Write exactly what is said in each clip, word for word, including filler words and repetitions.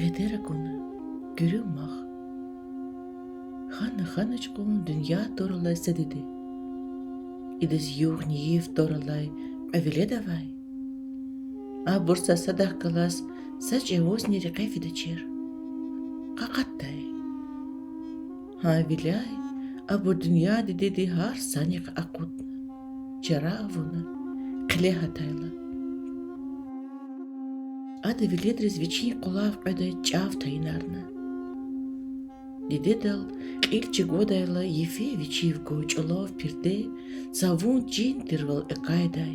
Гъетер акуна, куьруь мах. Хьана-хьанач кьван дуьнья туралай са диде. Идаз югъ-нийф тӀвар алай кьве велед авай. Абур са садахъ галаз са чӀавузни рекье фидачир. Къакъатдай. Гьавиляй абур дуьнья дидеди гьар санихъ акъудна, чара авуна, хъиле гьатайла. Ада веледриз вичин къулав кьведай чӀав тайинарна. Дидедал кьил чӀугвадайла йифен вичив гвай чӀулав перде цавун чин тирвал экъайдай,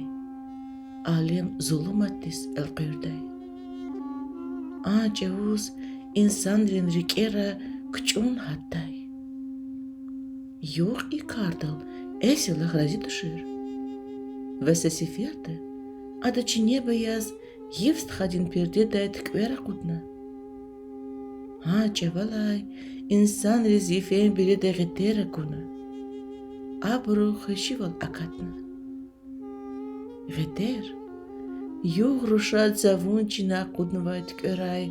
алем зулуматдиз элкъуьрдай. А чӀавуз инсанрин рикӀера кучӀун гьатдай. Югъ и кардал эсилахъ рази тушир. Ва са сеферда ада чинеба яз йиф стхадин пердедай туькӀвер акъудна. Гьа чӀавалай инсанриз йифен береда гъетер акуна. Абуру хвешивал акатна. Гъетер югъ рушаз цавун чина акъуднавай туькӀверай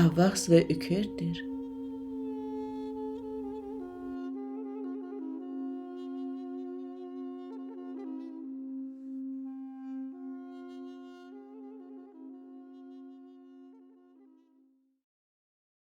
авахьзавай уьквер тир.